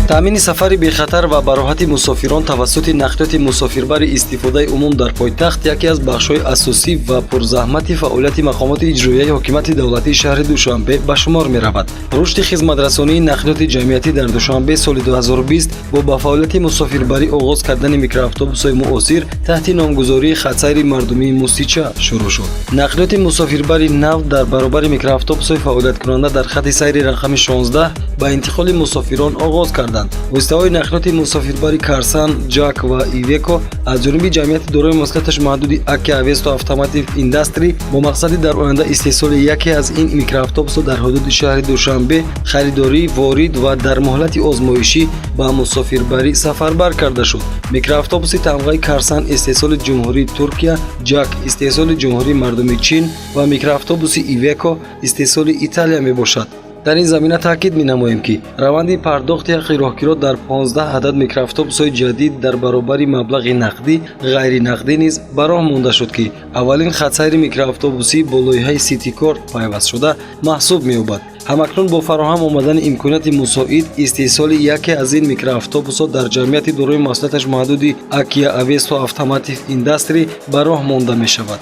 Таъмини сафари бехатар ва бароҳати мусофирон тавассути нақлиёти мусофирбари истифодаи умум дар пойтахт яке аз бахшҳои асосӣ ва пурзаҳмати фаъолияти мақомоти иҷроияи ҳокимияти давлатии шаҳри Душанбе ба шумор меравад. Рушди хизматрасонии нақлиёти ҷамъиятӣ дар Душанбе соли 2020 бо ба фаъолияти мусофирбарӣ оғоз кардани микроавтобусҳои муосир таҳти номгузории хатсайри мардумии Мусича шурӯъ шуд. Нақлиёти мусофирбари нав дар баробари микроавтобусҳои фаъолияткунанда дар хатти сайри рақами 16 ба интиқоли мусофирон оғоз карданд. Воситаҳои нақлиёти мусофирбари Карсан, Ҷак ва Ивеко аз ҷониби ҷамъияти дорои масъулияташ маҳдуди Акия Авесто Автомотив Индастри бо мақсади дар оянда истеҳсоли яке аз ин микроавтобусҳо дар ҳудуди шаҳри Душанбе харидорӣ, ворид ва дар муҳлати озмоишӣ ба мусофирбарӣ сафарбар карда шуд. Микроавтобуси тамғаи Карсан истеҳсоли Ҷумҳурии Туркия, Ҷак истеҳсоли Ҷумҳурии Мардумии Чин ва микроавтобуси Ивеко истеҳсоли Италия мебошад. Дар ин замина таъкид менамоем, ки раванди пардохти ҳаққи роҳкиро дар 15 адад микроавтобусҳои ҷадид дар баробари маблағи нақдӣ, ғайринақдӣ низ ба роҳ монда шуд, ки аввалин хатсайри микроавтобусӣ бо лоиҳаи Ситикорт пайвастшуда маҳсуб меёбад. Ҳамакнун бо фароҳам омадани имконияти мусоид истеҳсоли яке аз ин микроавтобусҳо дар ҷамъияти дорои масъулияташ маҳдуди Акия Авесто Автомотив Индастри ба роҳ монда мешавад.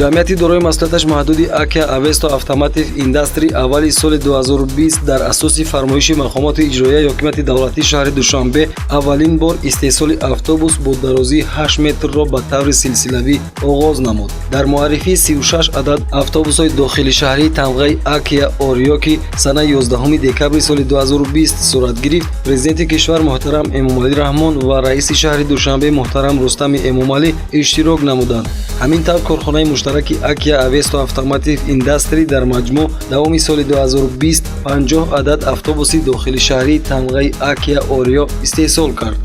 Ҷамъияти дорои масъулияташ маҳдуди Акия Авесто Автомотив Индастри аввали соли 2020 дар асоси фармоиши мақомоти иҷроияи ҳокимияти давлатии шаҳри Душанбе аввалин бор истеҳсоли автобус бо дарозии 8 метрро ба таври силсилавӣ оғоз намуд. Дар муаррифии 36 адад автобусҳои дохилишаҳрии тамғаи Акия Ориё, ки санаи 11 декабри соли 2020 сурат гирифт, президенти кишвар муҳтарам Эмомалӣ Раҳмон ва раиси шаҳри Душанбе муҳтарам Рустами Эмомалӣ иштирок намуданд. Ҳамин тавр, корхонаи муштараки Акия Авесто Автомотив Индастри дар маҷмӯъ давоми соли 2020 50 адад автобуси дохилишаҳрии тамғаи Акия Ориё истеҳсол кард.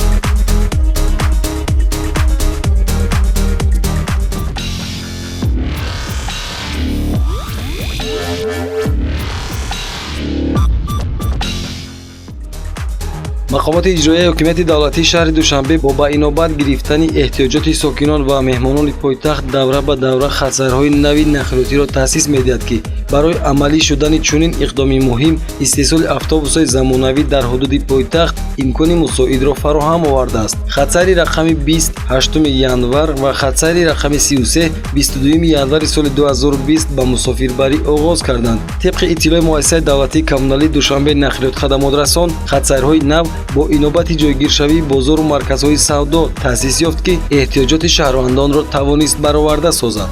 Мақомоти иҷроияи ҳокимияти давлатии шаҳри Душанбе бо ба инобат гирифтани эҳтиёҷоти сокинон ва меҳмонони пойтахт давра ба давра хатсайрҳои нави нақлиётиро таъсис медиҳад, ки барои амалӣ шудани чунин иқдоми муҳим истеҳсоли автобусҳои замонавӣ дар ҳудуди пойтахт имкони мусоидро фароҳам овардааст. Хатсайри рақами 20 8 январ ва хатсайри рақами 33 22 январи соли 2020 ба мусофирбарӣ оғоз карданд. Тибқи иттилои муассисаи давлатии коммуналии Душанбе нақлиёт хадамотрасон, хатсайрҳои нав бо инобати ҷойгиршавии бозору марказҳои савдо таъсис ёфт, ки эҳтиёҷоти шаҳрвандонро тавонист бароварда созад.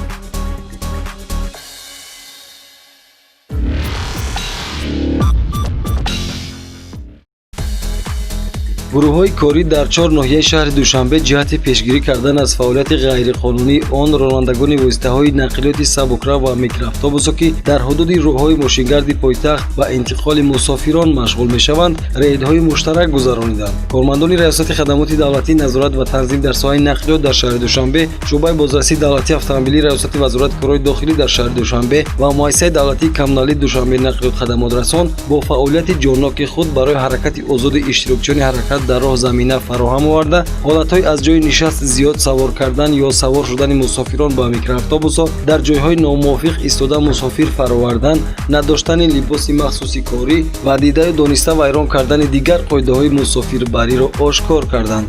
Гурӯҳҳои корӣ дар чор ноҳияи шаҳри Душанбе ҷиҳати пешгирӣ кардан аз фаъолияти ғайриқонунии он ронандагони воситаҳои нақлиёти сабукрав ва микроавтобусҳо, ки дар ҳудуди роҳҳои мошингарди пойтахт ба интиқоли мусофирон машғул мешаванд, рейдҳои муштарак гузарониданд. Кормандони Раёсати хадамоти давлатии назорат ва танзим дар соҳаи нақлиёт дар шаҳри Душанбе, шӯъбаи бозрасии давлатии автомобилии Раёсати Вазорати корҳои дохилӣ дар шаҳри Душанбе ва муассисаи давлатии коммуналии Душанбе нақлиёт хадамотрасон бо фаъолияти ҷонноки худ барои ҳаракати озоди иштирокчиёни ҳаракат дар роҳ замина фароҳам оварда, ҳолатҳои аз ҷои нишаст зиёд савор кардан ё савор шудани мусофирон ба микроавтобусҳо, дар ҷойҳои номувофиқ истода мусофир фаровардан, надоштани либоси махсуси корӣ ва дидаю дониста вайрон кардани дигар қоидаҳои мусофирбариро ошкор карданд.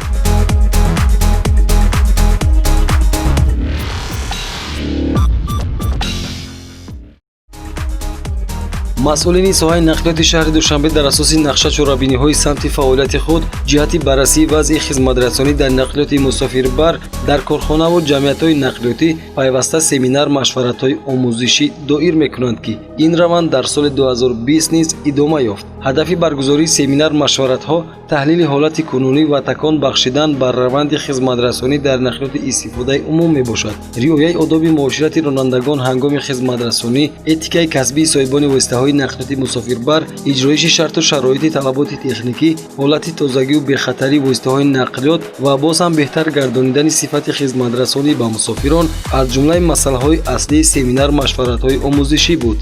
Масъулини соҳаи нақлиёти шаҳри Душанбе дар асоси нақша чорабиниҳои самти фаъолияти худ ҷиҳати баррасии вазъи хизматрасонӣ дар нақлиёти мусофирбар дар корхонаву ҷамъиятҳои нақлиётӣ пайваста семинар машваратҳои омӯзишӣ доир мекунанд, ки ин раванд дар соли 2020 низ идома ёфт. Ҳадафи баргузории семинар машваратҳо таҳлили ҳолати кунунӣ ва такон бахшидан бар раванди хизматрасонӣ дар нақлиёти истифодаи умум мебошад. Риояи одоби муоширати ронандагон ҳангоми хизматрасонӣ, этикаи касбии соҳибони воситаҳои нақлиёти мусофирбар, иҷроиши шарту шароити талаботи техникӣ, ҳолати тозагию бехатарии воситаҳои нақлиёт ва боз ҳам беҳтар гардонидани сифати хизматрасонӣ ба мусофирон аз ҷумлаи масъалаҳои аслии семинар машваратҳои омӯзишӣ буд.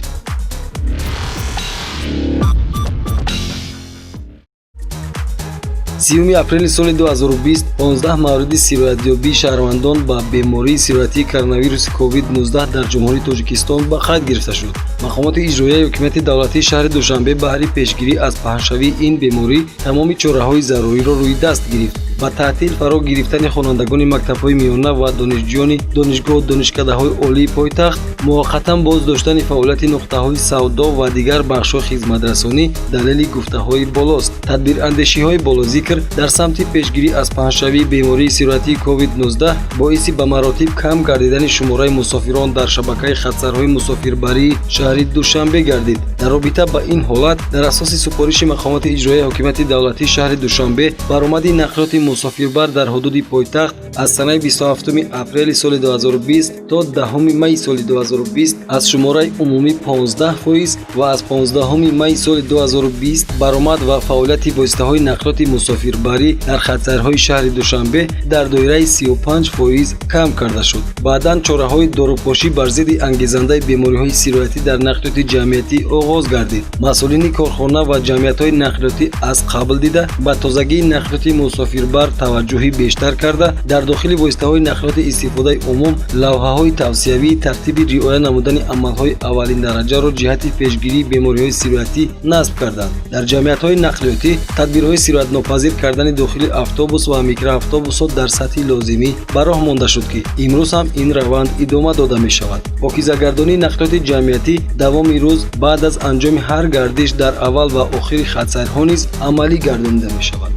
30 апрели соли 2020 15 мавриди сироятёбии шаҳрвандон ба бемории сироятии коронавируси COVID-19 дар Ҷумҳурии Тоҷикистон ба қайд гирифта шуд. Мақомоти иҷроияи ҳокимияти давлатии шаҳри Душанбе баҳри пешгирӣ аз паҳншавии ин беморӣ тамоми чораҳои заруриро рӯи даст гирифт. Ба таътил фаро гирифтани хонандагони мактабҳои миёна ва донишҷӯёни донишгоҳу донишкадаҳои олии пойтахт, муваққатан боздоштани фаъолияти нуқтаҳои савдо ва дигар бахшҳои хизматрасонӣ далели гуфтаҳои болост. Тадбирандешиҳои болозикр дар самти пешгирӣ аз паҳншавии бемории сироятии COVID-19 боиси ба маротиб кам гардидани шумораи мусофирон дар шабакаи хатсайрҳои мусофирбарии шаҳри Душанбе гардид. Дар робита ба ин ҳолат, дар асоси супориши мақомоти иҷроияи ҳокимияти давлатии шаҳри Душанбе, баромади нақлиёти мусофирбар дар ҳудуди пойтахт аз санаи 27 апрели соли 2020 то 10 майи соли 2020 аз шумораи умумӣ 15% ва аз 15 майи соли 2020 баромад ва фаъолияти воситаҳои нақлиёти мусофирбарӣ дар хатсайрҳои шаҳри Душанбе дар доираи 35% кам карда шуд. Баъдан чораҳои дорупошӣ бар зидди ангезандаи бемориҳои сироятӣ дар нақлиёти ҷамъиятӣ оғоз гардид. Масъулини корхона ва ҷамъиятҳои нақлиётӣ аз қабл дида ба тозагии нақлиёти мусофирбар таваҷҷӯҳи бештар карда, дар дохили воситаҳои нақлиёти истифодаи умум лавҳаҳои тавсиявии тартиби риоя намудани амалҳои аввалиндараҷаро ҷиҳати пешгирии бемориҳои сироятӣ насб карданд. Дар ҷамъиятҳои нақлиётӣ тадбирҳои сироятнопазир кардани дохили автобус ва микроавтобусҳо дар сатҳи лозимӣ ба роҳ монда шуд, ки имрӯз ҳам ин раванд идома дода мешавад. Покизагардонии нақлиёти ҷамъиятӣ давоми рӯз баъд аз анҷоми ҳар гардиш дар аввал ва охири хатсайрҳо низ амалӣ гардонида мешавад.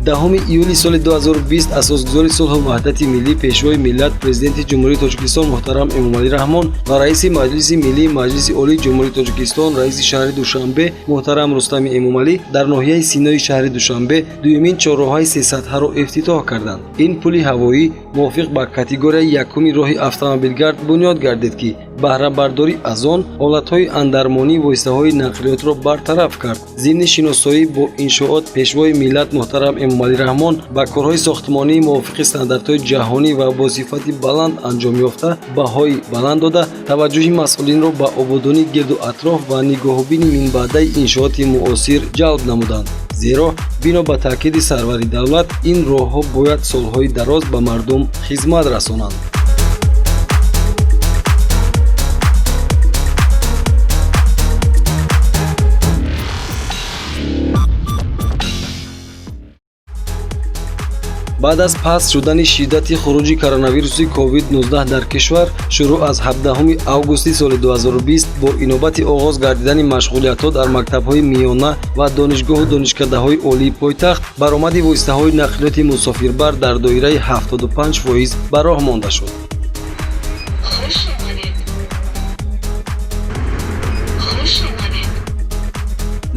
10 июли соли 2020 асосгузори сулҳу ваҳдати миллӣ, Пешвои миллат, Президенти Ҷумҳурии Тоҷикистон муҳтарам Эмомалӣ Раҳмон ва раиси Маҷлиси Миллии Маҷлиси Олии Ҷумҳурии Тоҷикистон, раиси шаҳри Душанбе муҳтарам Рустами Эмомалӣ дар ноҳияи Синои шаҳри Душанбе дуюмин чорроҳаи сесатҳаро ифтитоҳ карданд. Ин пули ҳавоӣ мувофиқ ба категорияи якуми роҳи автомобилгард бунёд гардид, ки баҳрабардорӣ аз он ҳолатҳои андармонии воситаҳои нақлиётро бартараф кард. Зимни шиносоӣ бо иншоот Пешвои миллат муҳтарам Эмомалӣ Раҳмон ба корҳои сохтмонии мувофиқи стандартҳои ҷаҳонӣ ва бо сифати баланд анҷом ёфта баҳои баланд дода, таваҷҷӯҳи масъулинро ба ободонии гирду атроф ва нигоҳубини минбаъдаи иншооти муосир ҷалб намуданд. Зеро бино ба таъкиди сарвари давлат, ин роҳҳо бояд солҳои дароз ба мардум хизмат расонанд. Баъд аз паст шудани шиддати хуруҷи коронавируси COVID-19 дар кишвар, шурӯъ аз 17 августи соли 2020 бо инобати оғоз гардидани машғулиятҳо дар мактабҳои миёна ва донишгоҳу донишкадаҳои олии пойтахт, баромади воситаҳои нақлиёти мусофирбар дар доираи 75% ба роҳ монда шуд.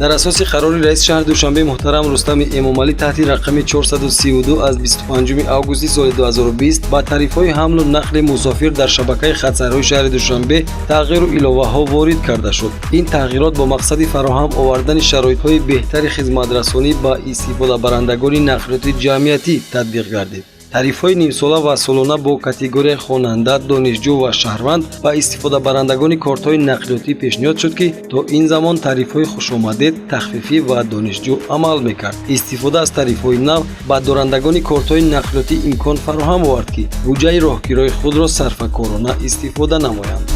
Дар асоси қарори раиси шаҳри Душанбе муҳтарам Рустами Эмомалӣ таҳти рақами 432 аз 25 августи соли 2020 ба тарифҳои ҳамлу нақли мусофир дар шабакаи хатсайрҳои шаҳри Душанбе тағйиру иловаҳо ворид карда шуд. Ин тағйирот бо мақсади фароҳам овардани шароитҳои беҳтари хизматрасонӣ ба истифодабарандагони нақлиёти ҷамъиятӣ татбиқ гардид. Тарифҳои нимсола ва солона бо категорияи хонанда, донишҷӯ ва шаҳрванд ба истифодабарандагони кортҳои нақлиётӣ пешниҳод шуд, ки то ин замон тарифҳои хушомадед, тахфифӣ ва донишҷӯ амал мекард. Истифода аз тарифҳои нав ба дорандагони кортҳои нақлиётӣ имкон фароҳам овард, ки буҷаи роҳкирои худро сарфакорона истифода намоянд.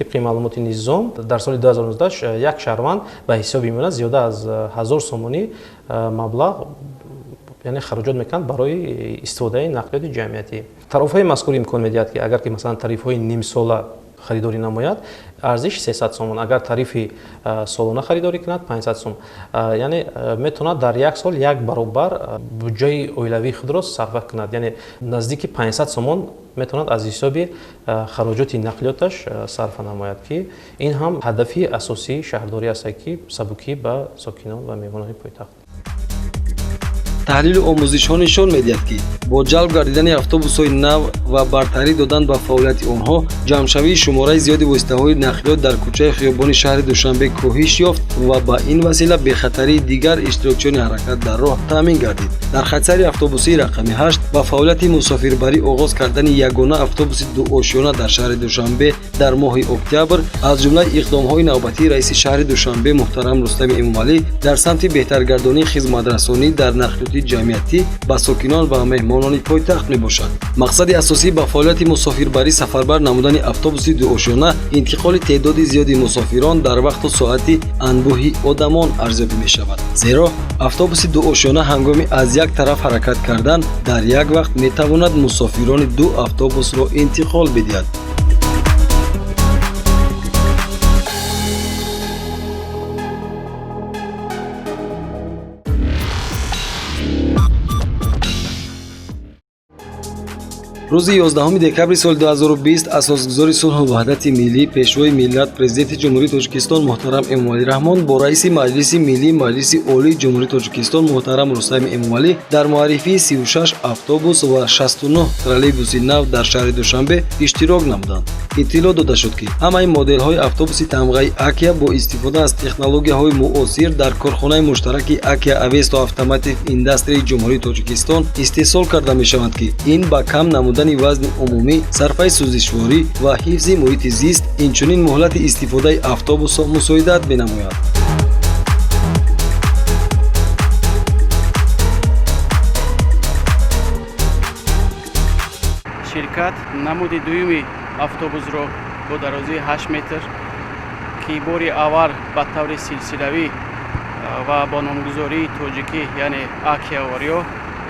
Тибқи маълумоти низом, дар соли 2019 як шаҳрванд ба ҳисоби миёна зиёда аз 1000 сомонӣ маблағ, яъне хароҷот мекунад барои истифодаи нақлиёти ҷамъиятӣ. Тарофаҳои мазкур имкон медиҳад, ки агар ки масалан тарифҳои нимсола харидорӣ намояд, арзиш 300 сомон, агар тарифи солона харидорӣ кунад, 500 сом, яъне метавонад дар як сол як баробар буҷаи оилавии худро сарфа кунад, яъне наздики 500 сомон метавонад аз ҳисоби хароҷоти нақлиёташ сарфа намояд, ки ин ҳам ҳадафи асосии шаҳрдорӣ аст, ки сабукӣ ба сокинон ва меҳмонони пойтахт. Таҳлилу омӯзишҳо нишон медиҳад, ки Бо ҷалб гардидани автобусҳои нав ва бартарӣ додан ба фаъолияти онҳо, ҷамъшавии шумораи зиёди воситаҳои нақлиёт дар кӯчаи хиёбони шаҳри Душанбе коҳиш ёфт ва ба ин васила бехатарии дигар иштирокчиёни ҳаракат дар роҳ таъмин гардид. Дар хатсайри автобусии рақами 8 ба фаъолияти мусофирбарӣ оғоз кардани ягона автобуси дуошёна дар шаҳри Душанбе дар моҳи октябр аз ҷумлаи иқдомҳои навбатии раиси шаҳри Душанбе муҳтарам Рустами Эмомалӣ дар самти беҳтаргардонии хизматрасонӣ дар нақлиёти ҷамъиятӣ ба сокинон ва меҳмонони пойтахт мебошад. Мақсади асосӣ ба фаъолияти мусофирбарӣ сафарбар намудани автобуси дуошёна интиқоли теъдоди зиёди мусофирон дар вақту соати анбӯҳи одамон арзёбӣ мешавад, зеро автобуси дуошёна ҳангоми аз як тараф ҳаракат кардан дар як вақт метавонад мусофирони ду автобусро интиқол бидиҳад. Рӯзи 11 декабри соли 2020 асосгузори сулҳу ваҳдати миллӣ, пешвои миллат, президенти Ҷумҳурии Тоҷикистон муҳтарам Эмомалӣ Раҳмон бо раиси Маҷлиси Миллии Маҷлиси Олии Ҷумҳурии Тоҷикистон муҳтарам Рустами Эмомалӣ дар муаррифии 36 автобус ва 69 троллейбуси нав дар шаҳри Душанбе иштирок намуданд. Иттилоъ дода шуд, ки ҳамаи моделҳои автобуси тамғаи Акия бо истифода аз технологияҳои муосир дар корхонаи муштараки Акия Авесто Автоматив Индастрии Ҷумҳурии Тоҷикистон истеҳсол карда мешаванд, ки ин ба кам намудани вазни умумӣ, сарфаи сӯзишворӣ ва ҳифзи муҳити зист, инчунин муҳлати истифодаи автобусҳо мусоидат менамояд. Ширкат намуди дуюми автобусро бо дарозии 8 метр, ки бори аввал ба таври силсилавӣ ва бо номгузории тоҷикӣ, яъне Акия Ориё,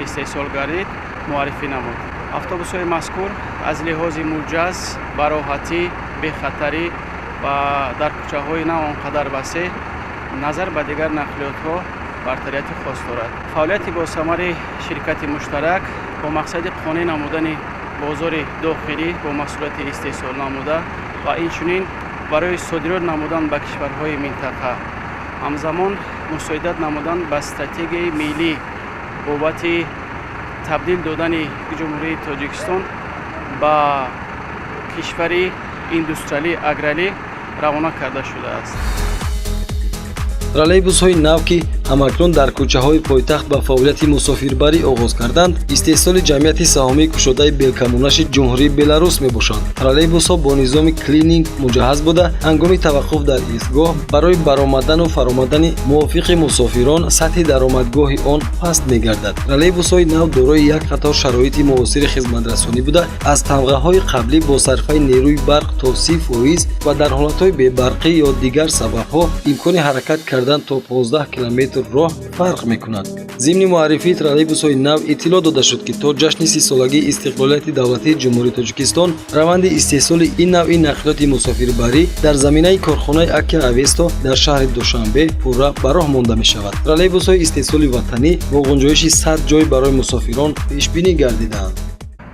истеҳсол гардид, муаррифӣ намуд. Автобусҳои мазкур аз лиҳози муҷаз, бароҳатӣ, бехатарӣ ва дар кӯчаҳои на он қадар васеъ назар ба дигар нақлиётҳо бартарияти хос дорад. Фаъолияти босамари ширкати муштарак бо мақсади қонеъ намудани бозори дохилӣ бо маҳсулоти истеҳсол намуда ва инчунин барои содирот намудан ба кишварҳои минтақа, ҳамзамон мусоидат намудан ба стратегияи миллӣ бобати табдил додани Ҷумҳурии Тоҷикистон ба кишвари индустриалӣ аграрӣ равона карда шудааст. Троллейбусҳои нав, ки ҳамакнун дар кӯчаҳои пойтахт ба фаъолияти мусофирбарӣ оғоз карданд, истеҳсоли ҷамъияти саҳомии кушодаи Белкамонаши Ҷумҳурии Беларус мебошанд. Троллейбусҳо бо низоми клининг муҷаҳҳаз буда, ҳангоми таваққуф дар истгоҳ барои баромадану фаромадани мувофиқи мусофирон сатҳи даромадгоҳи он паст мегардад. Троллейбусҳои нав дорои як қатор шароити муосири хизматрасонӣ буда, аз тамғаҳои қаблӣ бо сарфаи нерӯи барқ то 30% ва дар ҳолатҳои бебарқӣ ё дигар сабабҳо имкони ҳаракат кардан то 15 километр роҳ фарқ мекунад. Зимни муаррифии троллейбусҳои нав иттилоъ дода шуд, ки то ҷашни 30-солагии истиқлолияти давлатии Ҷумҳурии Тоҷикистон раванди истеҳсоли ин навъи нақлиёти мусофирбарӣ дар заминаи корхонаи Акия Авесто дар шаҳри Душанбе пурра ба роҳ монда мешавад. Троллейбусҳои истеҳсоли ватанӣ бо ғунҷоиши 100 ҷой барои мусофирон пешбинӣ гардидаанд.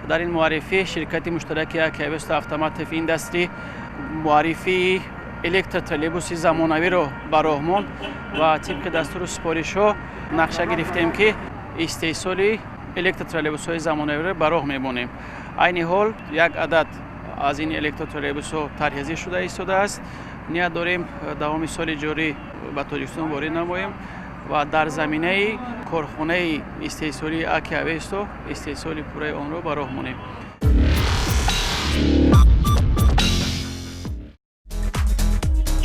Дар ин муаррифӣ ширкати муштараки Акия Авесто Автоматив Индастри муаррифии электротроллейбуси замонавиро ба роҳ монд ва тибқи дастуру супоришҳо нақша гирифтем, ки истеҳсоли электротроллейбусҳои замонавиро ба роҳ мемонем. Айни ҳол як адад аз ин электротроллейбусҳо тарҳрезӣ шуда истодааст. Ният дорем давоми соли ҷорӣ ба Тоҷикистон ворид намоем ва дар заминаи корхонаи истеҳсолии Акия Авесто истеҳсоли пурраи онро ба роҳ монем.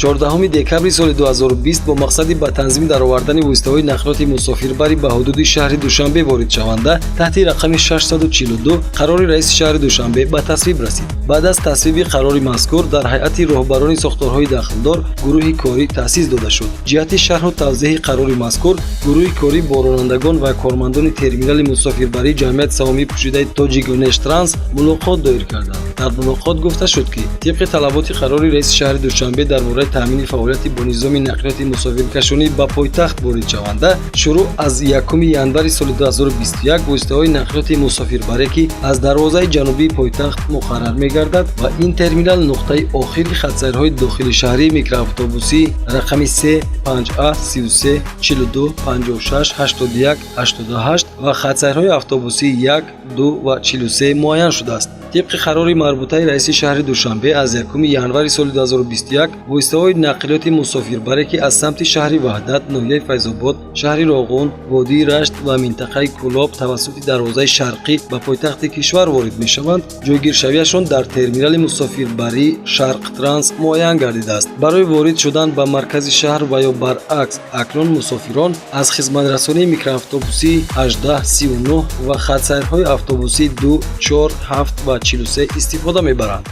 14 декабри соли 2020 бо мақсади ба танзим даровардани воситаҳои нақлиёти мусофирбарӣ ба ҳудуди шаҳри Душанбе воридшаванда таҳти рақами 642 қарори раиси шаҳри Душанбе ба тасвиб расид. Баъд аз тасвиби қарори мазкур дар ҳайати роҳбарони сохторҳои дахлдор гурӯҳи корӣ таъсис дода шуд. Ҷиҳати шарҳу тавзеҳи қарори мазкур гурӯҳи корӣ бо ронандагон ва кормандони терминали мусофирбарии ҷамъияти саҳомии пӯшидаи Тоҷиквнештранс мулоқот доир карданд. Дар мулоқот гуфта шуд, ки тибқи талаботи қарори раиси шаҳри Душанбе дар бораи таъмини фаъолияти бо низоми нақлиёти мусофиркашонӣ ба пойтахт воридшаванда, шурӯъ аз 1 январи соли 2021 воситаҳои нақлиёти мусофирбаре, ки аз дарвозаи ҷанубии пойтахт муқаррар мегардад ва ин терминал нуқтаи охири хатсайрҳои дохили шаҳрии микроавтобусӣ рақами 3, 5а, 33, 42, 56, 81, 88 ва хатсайрҳои автобусии 1, 2 ва 43 муайян шудааст. Тибқи қарори марбутаи раиси шаҳри Душанбе аз 1 январи соли 2021 воситаҳои нақлиёти мусофирбаре, ки аз самти шаҳри Ваҳдат, ноҳияи Файзобод, шаҳри Роғун, водии Рашт ва минтақаи Кӯлоб тавассути дарвозаи шарқӣ ба пойтахти кишвар ворид мешаванд, ҷойгиршавиашон дар терминали мусофирбарии Шарқтранс муайян гардидааст. Барои ворид шудан ба маркази шаҳр ва ё баръакс акнун мусофирон аз хизматрасонии микроавтобусии 18, 39 ва хатсайрҳои автобусии 2, 4, 7 ва 43 истифода мебаранд.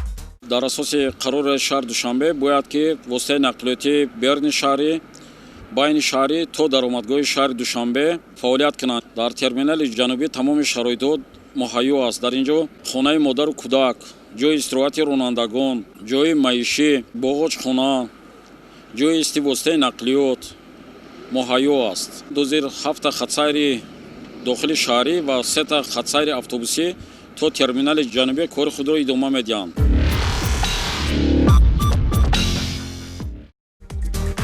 Дар асоси қарори шаҳри Душанбе бояд ки воситаи нақлиётии беруни шаҳрӣ, байни шаҳрӣ то даромадгоҳи шаҳри Душанбе фаъолият кунанд. Дар терминали ҷанубӣ тамоми шароитҳо муҳайё аст. Дар ин ҷо хонаи модару кӯдак, ҷои истироҳати ронандагон, ҷои маишӣ, боғочхона, ҷои исти воситаи нақлиёт муҳайё аст. Дозир ҳафта хатсайри дохили шаҳрӣ ва сета хатсайри автобусӣ то терминали ҷанубӣ кори худро идома медиҳанд.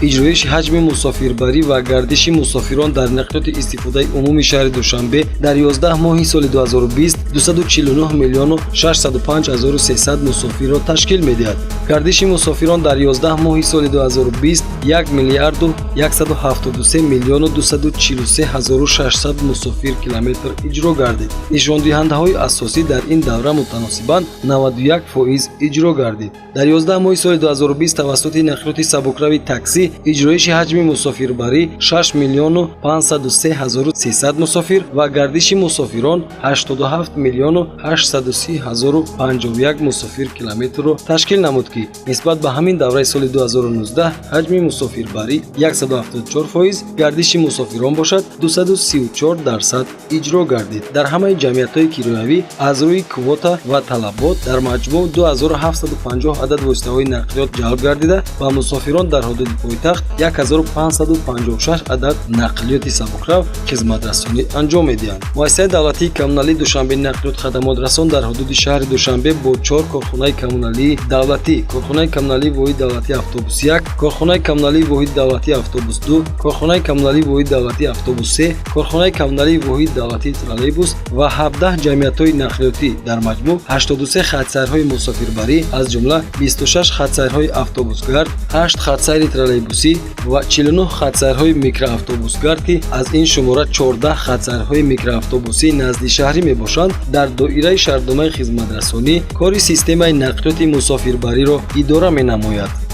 Иҷроиши ҳаҷми мусофирбарӣ ва гардиши мусофирон дар нақлиёти истифодаи умуми шаҳри Душанбе дар 11 моҳи соли 2020 249 миллиону 605 ҳазору 300 мусофирро ташкил медиҳад. Гардиши мусофирон дар 11 моҳи соли 2020 1 миллиарду 173 миллиону 243 ҳазору 600 мусофир километр иҷро гардид. Нишондиҳандаҳои асосӣ дар ин давра мутаносибан 91% иҷро гардид. Дар 11 моҳи соли 2020 тавассути нақлиёти сабукрави таксӣ иҷроиши ҳаҷми мусофирбарӣ 6 миллиону 503 ҳазору 300 мусофир ва гардиши мусофирон 87 миллиону 830 ҳазору 51 мусофир километрро ташкил намуд, ки нисбат ба ҳамин давраи соли 2019 ҳаҷми мусофирбарӣ 174%, гардиши мусофирон бошад 234% иҷро гардид. Дар ҳамаи ҷамъиятҳои кироявӣ аз рӯи квота ва талабот дар маҷмӯъ 2750 адад воситаҳои нақлиёт ҷалб гардида ва мусофирон дар ҳудуди пойтахт 1556 адад нақлиёти сабукрав хизматрасонӣ анҷом медиҳанд. Муассисаи давлатии коммуналии Душанбе нақлиёт хадамотрасон дар ҳудуди шаҳри Душанбе бо чор корхонаи коммуналии давлатӣ: корхонаи коммуналии воҳиди давлатии автобус 1, корхонаи коммуналии воҳиди давлатии автобус 2, корхонаи коммуналии воҳиди давлатии автобус 3, корхонаи коммуналии воҳиди давлатии троллейбус ва 17 ҷамъиятҳои нақлиётӣ дар маҷмӯъ 83 хатсайрҳои мусофирбарӣ, аз ҷумла 26 хатсайрҳои автобусгард, 8 хатсайри троллейбусӣ ва 49 хатсайрҳои микроавтобусгард, ки аз ин шумора 14 хатсайрҳои микроавтобусӣ наздишаҳрӣ мебошанд, дар доираи шартномаи хизматрасонӣ кори системаи нақлиёти мусофирбариро идора менамояд.